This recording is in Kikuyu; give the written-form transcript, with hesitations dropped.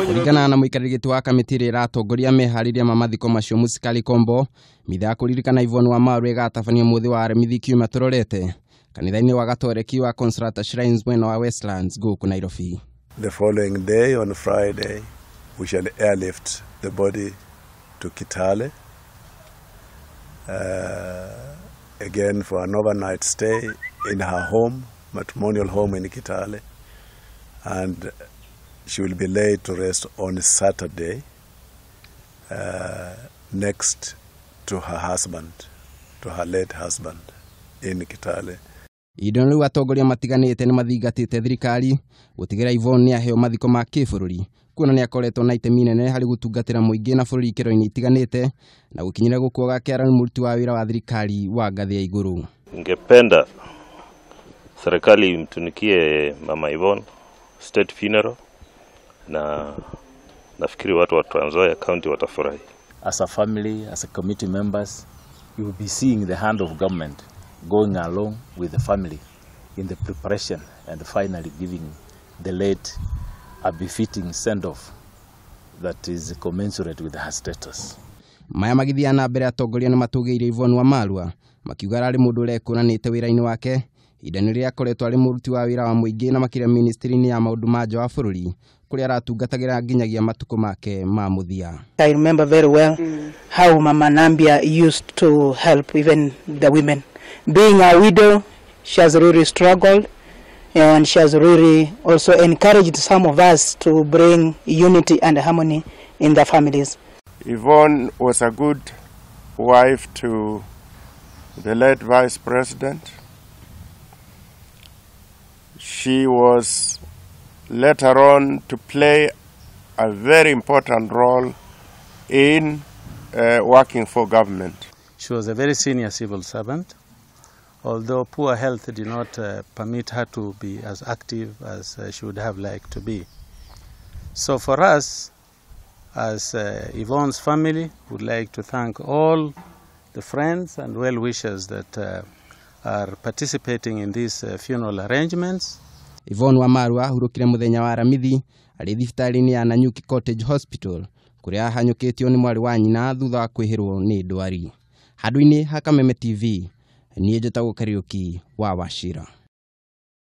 Kũringana na mũikarĩri gĩtĩ wa kamĩtĩ ĩrĩa ĩratongoria meharĩria ma mathiko macio Musikali Kombo, mitha ya kũririkana Yvonne Wamalwa ĩgatabanio mũthĩ wa Aramithi kiumia tũrorete kanitha-inĩ wa Gatoreki wa Consolata Shrines mwena wa Westlands gũkũ Nairobi. The following day, on Friday, we shall airlift the body to Kitale, again for an overnight stay in her home, matrimonial home in Kitale, and she will be laid to rest on Saturday next to her husband, to her late husband in Kitale. Ihinda rĩu atongoria matiganĩte nĩ mathingatĩte thirikari gũtigĩrĩra Yvonne nĩ aheo mathiko ma kĩbũrũri kuona nĩ akoretwo na itemi inene harĩ gũtungatĩra mũingĩ na bũrũri ikĩro-inĩ itiganĩte na gũkinyĩra gũkua gwake arĩ mũruti wa wĩra wa thirikari wa ngathĩ ya igũrũ. Ningependa serikali imtunikie Mama Yvonne state funeral, na nafikiri watu wa Trans Nzoia County watafurahi. As a family, as a committee members, you will be seeing the hand of government going along with the family in the preparation and finally giving the late a befitting send-off that is commensurate with her status. Maya magĩthiĩ na mbere atongoria nĩ matũgĩire Yvonne Wamalwa makiuga ararĩ mũndũ ũrekũranĩte wĩra-inĩ wake ihinda-inĩ rĩrĩa akoretwo arĩ mũruti wa wĩra wa mũingĩ na makĩria ministry-inĩ ya maũndũ ma nja wa bũrũri kũrĩa aratungatagĩra nginyagia matukũ make ma mũthia. I remember very well how Mama Nambia used to help even the women. Being a widow, she has really struggled, and she has really also encouraged some of us to bring unity and harmony in the families. Yvonne was a good wife to the late Vice President. She was later on to play a very important role in working for government. She was a very senior civil servant, although poor health did not permit her to be as active as she would have liked to be. So for us, as Yvonne's family, would like to thank all the friends and well-wishers that are participating in these funeral arrangements. Yvonne Wamalwa ahurũkire mũthenya wa Aramithi arĩ thibitarĩ-inĩ ya Nanyuki Cottage Hospital kũrĩa ahanyũkĩtio nĩ mwarĩ wa nyina thutha wa kwĩhĩrwo nĩ ndwari. Handũ-inĩ ha Kameme TV, niĩ njĩtagwo Kariũki wa Wachira.